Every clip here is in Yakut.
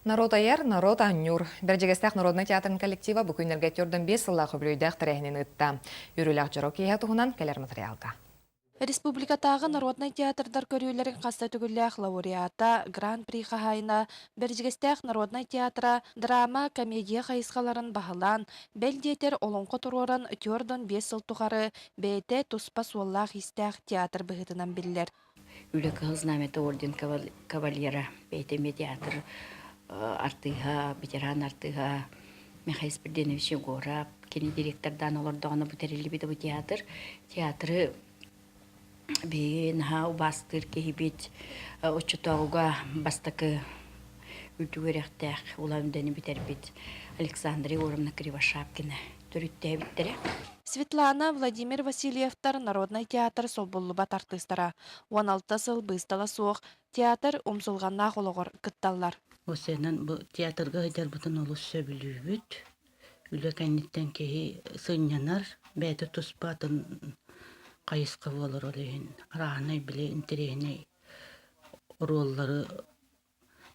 Народ айар, народ оонньуур. Бэрдьигэстээх народнай театрын коллектива бу күннэргэ 45 сыллаах үбүлүөйдээх тэрээһинин ыытта. Үөрүүлээх дьоро киэһэ туһунан кэлэр материалга. Республикатааҕы народнай театрдар көрүүлэрин хас да төгүллээх лауреата, Гран-при хаһаайына, Бэрдьигэстээх народнай театра драма, комедия хайысхаларын баһылаан, бэл диэтэр олоҥхо туруоран 45 сыл тухары бэйэтэ туспа суоллаах-иистээх театр быһыытынан биллэр. Үлэ Кыһыл Знамята орден кавалера, бэйэтэ эмиэ театр артыыһа, ветеран артыыһа Михаил Спирденович Егоров, кини директордаан олордоҕуна бу тэриллибит бу театр. Театры биһиги наһаа убаастыыр киһибит, оччотооҕуга бастакы үрдүк үөрэхтээх улаан үлэни бүтэрбит Александра Егоровна Кривошапкина төрүттээбиттэрэ. Светлана, Владимир Васильевтар народнай театр солбуллубат артыыстара. 16 сыл быыстала суох театр умсулҕаннаах олоҕор кытталлар. Осенан бу театрга сылдьарбытын олус сөбүлүүбүт. Үлэ кэнниттэн киһи сынньанар, бэйэтэ туспа атын хайысха буолар ол иһин арааһынай били интэриэһинэй оруоллары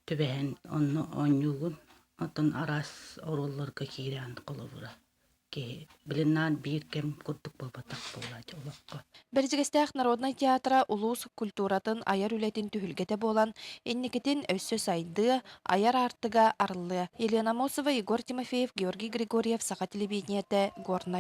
түбэһэн онно оонньуугун, оттон араас оруолларга киирэҕин холобура киһи билин биир кэм курдук буолбатах буолааччы олоххо. Бэрдьигэстээх народнай театра улуус культуратын айар үлэтин түһүлгэтэ буолан, инникитин өссө сайдыа, айар аартыга арыллыа. Елена Амосова, Егор Тимофеев, Георгий Григорьев, Саха телевидениетэ, Горнай.